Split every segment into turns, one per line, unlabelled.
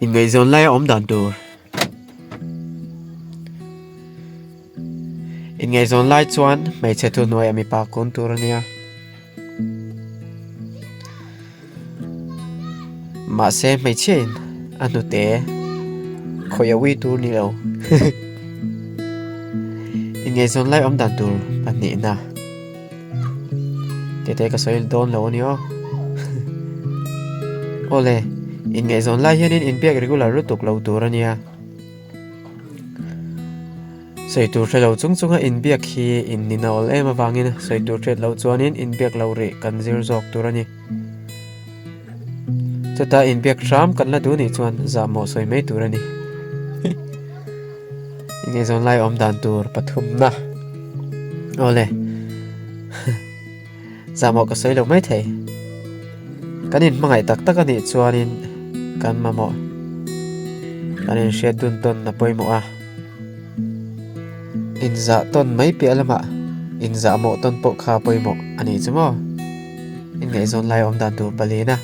Inngaihzawn laia awm dan tur. Inngaihzawn lai chuan hmeichhe thuhnuaiah mipa kun tur a nia. Mahse hmeichhiain a hnute khawih a ui tur ni lo. Inngaihzawn lai awm dan tur pahnihna. Tete ka sawi dawn lo a ni aw. Awle, inngaihzawn lai hianin inbiak regular lutuk lo tur a nia. Sawi tur hre lo chung chunga inbiak hi in nin a awl em avangin sawi tur hriat loh chuanin inbiak lo rih kan zir zawk tur a ni. Chutah inbiak hram kan la duh nih chuan zahmawh sawi mai tur a ni. Inngaihzawn lai awm dan tur pathumna. Awle. Zahmawh ka sawi lo mai thei. Kan inhmangaih tak tak a nih chuanin kan mamawh kan inhriat dun tawn a pawimawh a. Inzah tawn mai piah lamah inzahmawh tawn pawh kha a pawimawh a nih chu maw? Inngaihzawn lai awm dan tur palin a.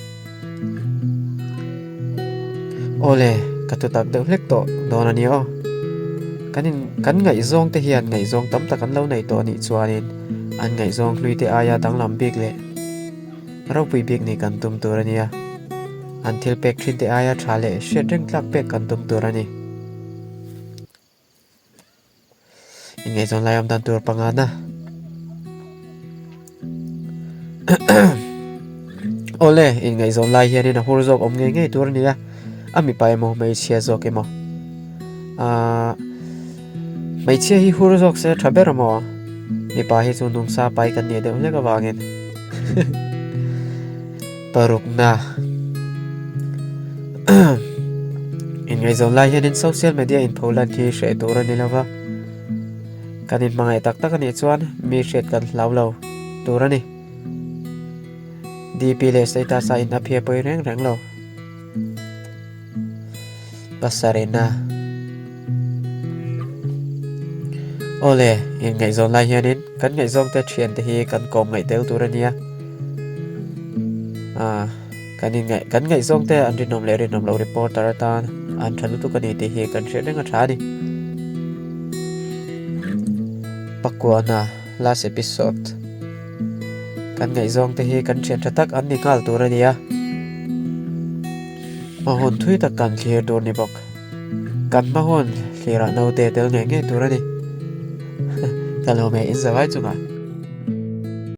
Awle, ka thutak deuh hlek tawh dawn a ni aw. Kan in kan ngaihzawng te hian ngaihzawng tam tak an lo nei tawh a nih chuanin an ngaihzawng hlui te aia danglam bik leh ropui bik nih kan tum tur a nia. An thil pek thin te aia tha leh hriat reng tlak pek kan tum tur a ni. Inngaihzawn lai awm dan tur pangana. Awle, inngaihzawn lai hianin a hur zawk awm ngei ngei tur a ni a, a mipa emaw hmeichhia zawk emaw. Ahh hmeichhia hi hur zawk se tha ber amaw? Mipa hi chu nungsa pai kan nih deuh hlek avangin. Parukna. Inngaihzawn lai hianin social media inpholan hi hreh tur a ni lo va, kan inhmangaih tak tak a nih chuan mi hriat kan hlau lo tur a ni. DP leh status a in appear pawi reng reng lo. Pasarihna. Awle, inngaihzawn lai hianin kan ngaihzawngte thiante hi kan kawm ngaih tel tur a nia. Ah, kan inngaih kan ngaihzawngte an rinawm leh rinawm lo reporter atan an tha lutuk a ni tih hi kan hriat reng a tha a ni. Pakuana last episode. Kan ngaihzawngte hi kan thian tha tak an ni nghal tur a nia. Hma hun thui tak kan thlir tur ni bawk. Kan hma hun thlirah naute tel ngei ngei tur a ni. Ka lo meh in zavai chungah.